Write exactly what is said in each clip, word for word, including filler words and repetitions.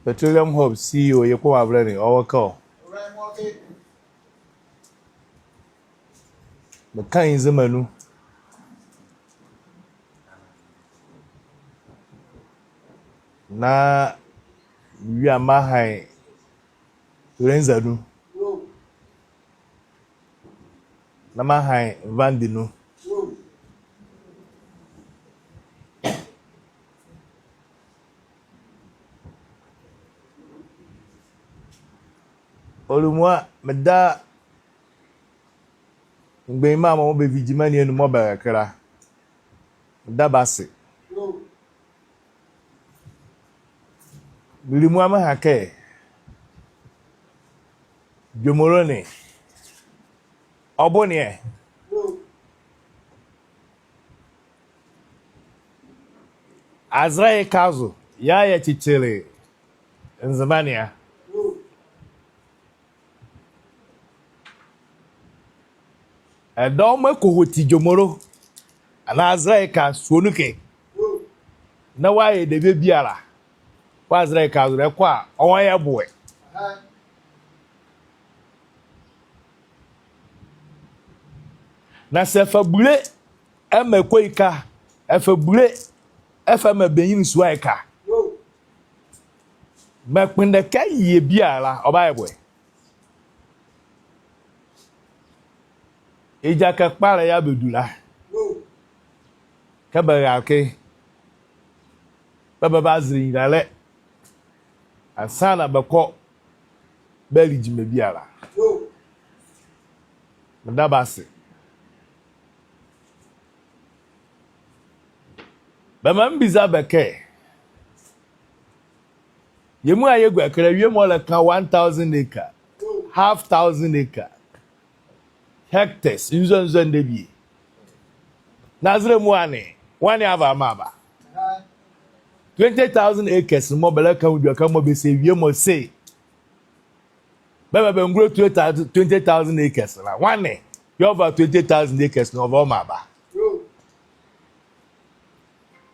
Petroleum Hub C E O, Yeko Mavoleni, ɔwɔ ɛke ɔ. Meka Nzema nu. Na mewie a meaha ye Nrenza nu. Na meaha ye Nvande nu. Ɔlumua, meda mgbanyima mɔɔ bɛvi gyima ne anu mɔɔ bɛrɛke la, meda bɛ ase. Meli mu a meha kɛ Jomoro ne, ɔbonneɛ, azɛlɛ ye ka zo yɛɛ yɛkyekyele Nzema ne a. Ɛdawɔ mɔɔ ɛkɔhɔti Jomoro, anaa azɛlɛ ye ka sua nu ɛke, na wɔayɛ debie biala wɔ azɛlɛ ye ka zo la, ɛkɔ a, ɔnrɛyɛ boɛ. Na sɛ ɛfa bule ɛmaa ɛkɔyi ka, ɛfa bule ɛfa ɛmaa bɛnyinli sua ye ka, mekpondɛ kɛ yɛ biala ɔbayɛ boɛ. Egya kɛ kpalɛ yɛɛ bɛdu la, kɛ bɛra ɛke, bɛ bɛbazɛlɛ nyilalɛ ansaana bɛkɔ bɛali gyima biala. Meda bɛ ase. Bɛmaa mebiza bɛ kɛ, yɛ muala yɛgua ɛke la, awie mɔɔ ɛlɛka one thousand acre, half thousand acre, hectares nzɔne nzɔne debie. Na azɛlɛ muala ne, nwane ava maa bɛ? Twenty thousand acres mɔɔ bɛlɛka nwo edwɛkɛ mɔɔ bɛse awie mɔ se bɛmaa bɛngulo twenty thousand acres la, nwane yɛɛ ɔva twenty thousand acres ne ɔva ɔmaa bɛ?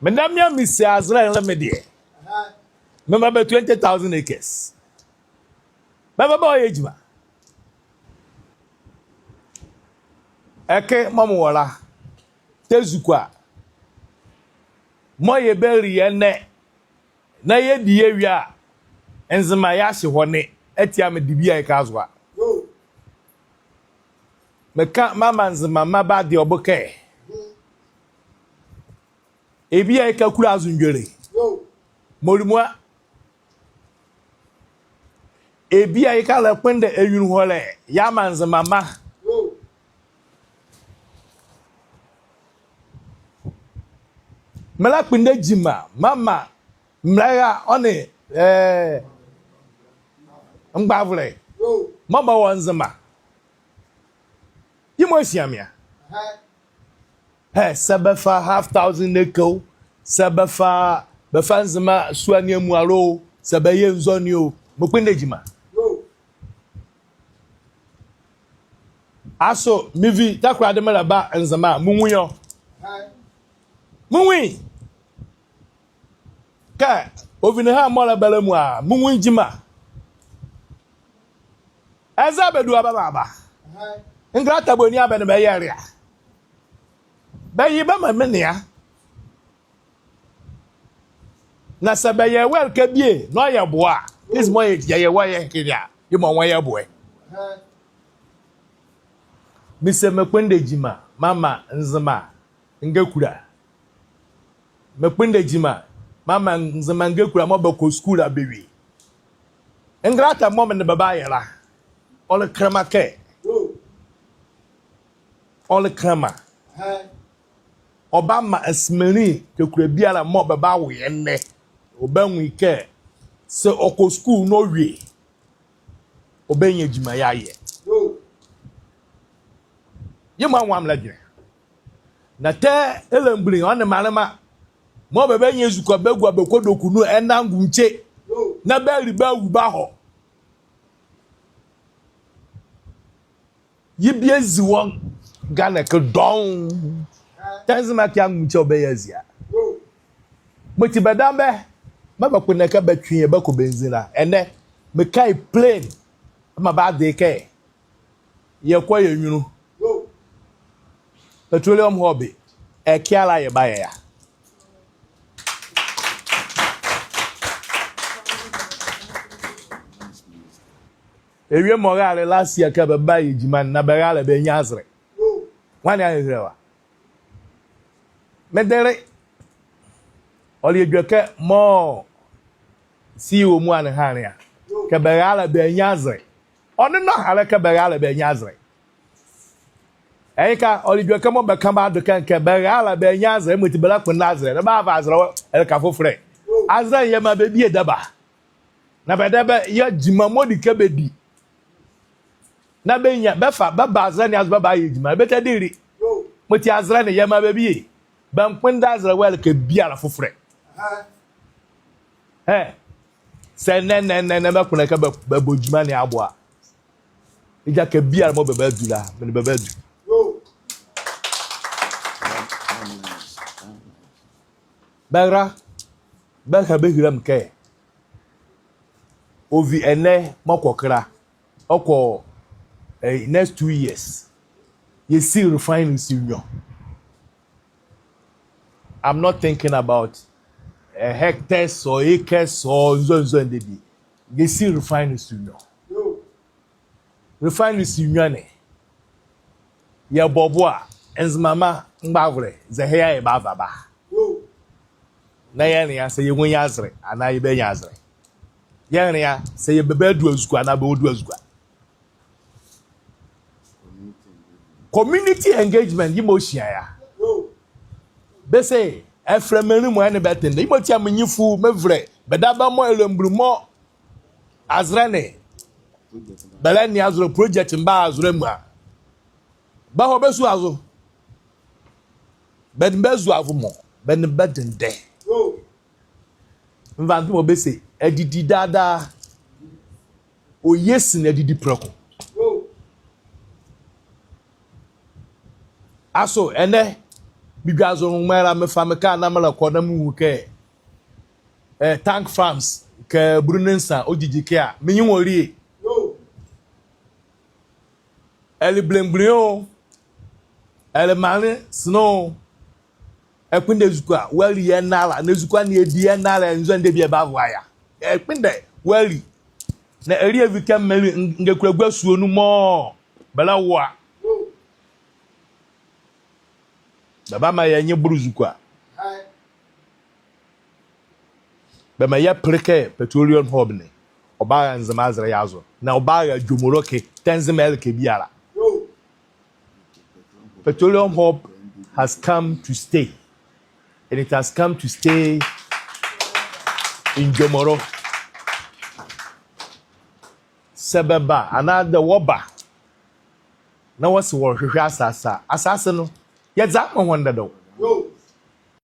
Meda me a mese azɛlɛ nle me deɛ, memaa bɛ twenty thousand acres. Bɛva bɛyɛ gyima. Ɛke mɔɔ mewɔ la, tɛ ezukoa mɔɔ yɛbali ye ɛnɛ, na yɛdi yɛwie a, Nzema yɛahye hɔ ne, ati a mede bie a yɛka zo a. Meka meamaa Nzemama bɛ adeɛ ɔbo kɛ, ɛbie a yɛka kula azo ndwɛlɛ. Mɔɔ lumua, ɛbie a yɛka ɛlɛkpondɛ anyunluhɔlɛ yeamaa Nzemama. Melɛkpondɛ gyima meamaa mbɛlɛra ɔ nee, eh, mgbavolɛ mɔɔ bɛwɔ Nzema. Yemɔ ɛhyia me a. Hɛ, sɛ bɛfa half thousand acre o, sɛ bɛfa, bɛfa Nzema sua ne amuala o, sɛ bɛyɛ nzɔne o, mekpondɛ gyima. Asoo mevi Takoradi melɛba Nzema a, menwu ye ɔ? Menwu ye. Kɛ ɔvi ne ha mɔɔ ɛlɛba la amuala a, menwu gyima. Eza bɛdua bɛmaa bɛ. Ngrata boni a bɛ nee bɛ yɛle a? Bɛye bɛmaa me ne a. Na sɛ bɛyɛ wɔ ɛleka bie na ɔyɛ boɛ a, kɛzi mɔɔ yɛyɛ wɔ yɛ ɛke ne a, yemɔ ɔnrɛyɛ boɛ. Mese mekpondɛ gyima meamaa Nzema ngakula. Mekpondɛ gyima meamaa Nzema ngakula mɔɔ bɛkɔ sukuu la bɛwie. Ngrata mɔɔ me nee bɛ bayɛ la, ɔle kɛnlɛma kɛ. Ɔle kɛnlɛma. Ɔbamaa asemanli kakula biala mɔɔ bɛbawo ye ɛnɛ, ɔbanwu ye kɛ sɛ ɔkɔ sukuu na ɔwie, ɔbanyia gyima yeayɛ. Yemɔ a nwo a melɛdwenle. Na tɛ Ɛlɛmgbunli ɔ nee Manlema mɔɔ bɛbanyia ezukoa bɛagua bɛkɔ Doku nu ɛnɛ angoekyi na bɛali bɛawu bɛahɔ. Ye bie zi wɔ Ghana ɛke dɔɔnwo. Tɛ Nzema kɛ angoekyi a ɔbɛyɛ azia. Mɔti bɛdabɛ Mɔɔ bɛkpondɛ kɛ bɛtwe yɛ bɛkɔ bɛnzila. Ɛnɛ, meka ye plain. Maa bɛade ye kɛ yɛkɔ yɛ nyunlu. Petroleum hub, ɛkɛ ala yɛbayɛ a. Awie mɔɔ rale last year kɛ bɛbayɛ gyima ne na bɛrale bɛannyia azɛlɛ. Nwane a ɛhile wa? Medele. Ɔle edwɛkɛ mɔɔ C E O muala ne hanle a. Kɛ bɛrale bɛannyia azɛlɛ. Ɔnle nɔhalɛ kɛ bɛrale bɛannyia azɛlɛ. Ɛhye ka, ɔle edwɛkɛ mɔɔ bɛka bɛado ɛkɛ kɛ bɛrale bɛannyia azɛlɛ, yemɔti bɛlɛkpondɛ azɛlɛ, na bɛava azɛlɛ wɔ ɛleka fofolɛ. Azɛlɛ ne yɛmaa bɛ bie dɛba. Na bɛdabɛ bɛyɛ gyima mɔɔ di kɛ bɛdi. Na bɛnyia, bɛfa, bɛba azɛlɛ ne azo bɛbayɛ gyima, bɛtɛdile. Yemɔti azɛlɛ ne yɛmaa bɛ bie. Bɛnkpondɛ azɛlɛ wɔ ɛleka biala fofolɛ. Ɛ. Saa ɛnɛ, ɛnɛ, ɛnɛ, ɛnɛ, bɛkpondɛ kɛ bɛ, bɛbɔ gyima ne abo a. Egya kɛ biala mɔɔ bɛbadu la, me nee bɛ badu. Bɛra, bɛha bɛhile me kɛ ɔvi ɛnɛ mɔɔ kɔ kɛ la, ɔkɔ, eh, next two years. Yɛsi refineries nwiɔ. I'm not thinking about, eh, hectares or acres or nzɔne nzɔne debie. Yɛsi refineries nwiɔ. Refineries nwiɔ ne, yɛbɔ bo a, Nzema mgbavolɛ zɛhae a yɛbava bɛ a. Na yɛnlea saa yɛnwunlea azɛlɛ anaa yɛbanyia azɛlɛ. Yɛnlea saa yɛbadu azukɔ anaa bɛwɔdu azukɔ. Community engagement, yemɔ hyia a. Bɛse, ɛfɛlɛ menli mɔɔ ɛnee bɛ tendɛ. Yemɔti a menli fu mevɛlɛ bɛdabɛ mɔɔ ɛlɛmbulu mɔɔ azɛlɛ ne bɛlɛnea azo la, project ne ba azo la amuala. Bɛhɔ bɛsua zo. Bɛ nee bɛ azuavolɛ mɔ, bɛ nee bɛ dendɛ. Mvante mɔɔ bɛse, adidi daadaa, ɔye sen adidi prɛko. Asoo ɛnɛ, medwazo nrɛlɛmo la, mefa me kaa na melɛkɔ na mehu kɛ, eh, tank farms kɛ bulu nee nsa ɔgyigyi ɛkɛ a, me nye nwo ɔlie. Ɛle belemgbunli o, ɛle maanle sene o, ɛkpondɛ ezukoa wɔali yɛ nrɛla, na ezukoa ne adi yɛ nrɛla, nzɔne debie bɛavoa yɛ a. Ɛkpondɛ wɔali. Na ɛlie ɛvi kɛ menli, ngakula gua sua nu mɔɔ bɛlɛwo a. Bɛbamaa yɛ nye bolo ezukoa. Bɛmaa yɛpele kɛ petroleum hub ne, ɔbara Nzema azɛlɛ ye azo. Na ɔbara Jomoro ɛke, tɛ Nzema ɛleka biala. Petroleum hub has come to stay. And it has come to stay in Jomoro. Saa bɛba, anaadɛ wɔba na wɔse wɔrehwehwɛ asaase a, asaase no, yɛdze ama hɔn dadaw.